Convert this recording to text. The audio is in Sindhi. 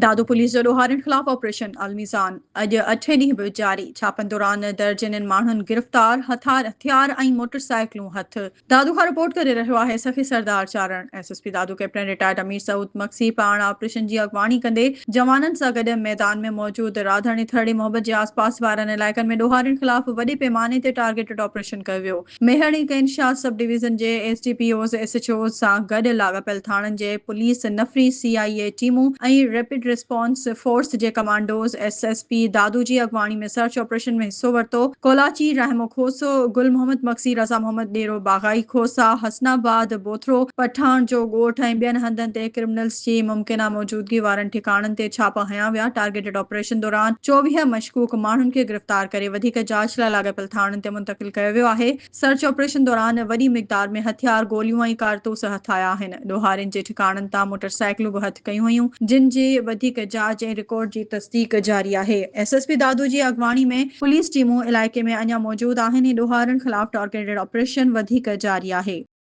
دادو پوليس جو ڏوهارين خلاف آپريشن الميزان اڄ اٺين ڏينهن به جاري، ڇاپن دوران درجنين ماڻهن گرفتار، هٿيار ۽ موٽر سائيڪلون هٿ. دادو کان رپورٽ ڪري رهيو آهي Sakhi Sardar Charan, S S P Dadu captain retired Amir Saud Magsi پاڻ آپريشن جي اڳواڻي ڪندي جوانن سان گڏ ميدان ۾ موجود راڌڻي ٿرڙي محبت جي آس پاس وارن علائقن ۾ ڏوهارين خلاف وڏي پيماني تي ٽارگيٽڊ آپريشن ڪيو ويو. ميهڙ ۽ ڪين شاهه سب ڊويزن جي S D P Os, S H Os سان گڏ لاڳاپيل ٿاڻن جي پوليس نفري، سي آء اي ٽيمون ۽ ريپڊ رسپانس فورس جي commandos S S P Dadu جي اڳواڻي ۾ سرچ آپريشن ۾ حصو ورتو. ڪولاچي، رحمو کوسو، گل محمد مگسي، رضا محمد ڏيرو باغائي کوسا، حسن آباد، بوٿرو، پٺاڻ جو ڳوٺ ۽ ٻين هنڌن تي ڪرمنلز جي ممڪنه موجودگي وارن ٺڪاڻن تي ڇاپا هنيا ويا، ٽارگيٽڊ آپريشن دوران 24 مشڪوڪ ماڻهن کي گرفتار ڪري وڌيڪ جاچ لاء لاڳاپيل ٿاڻن تي منتقل ڪيو ويو آهي، سرچ آپريشن دوران وڏي مقدار ۾ هٿيار، گوليون ۽ ڪارتوس هٿ آيا آهن، ڏوهارين جي ٺڪاڻن تان موٽرسائيڪلون به هٿ ڪيون ويون، جن جي وڌيڪ جاچ ۽ رڪارڊ جي تصديق جاري آهي، ايس ايس پي دادو جي اڳواڻي ۾ پوليس ٽيمون علائقي ۾ اڃا موجود آهن ۽ ڏوهارين خلاف ٽارگيٽڊ آپريشن وڌيڪ جاري آهي.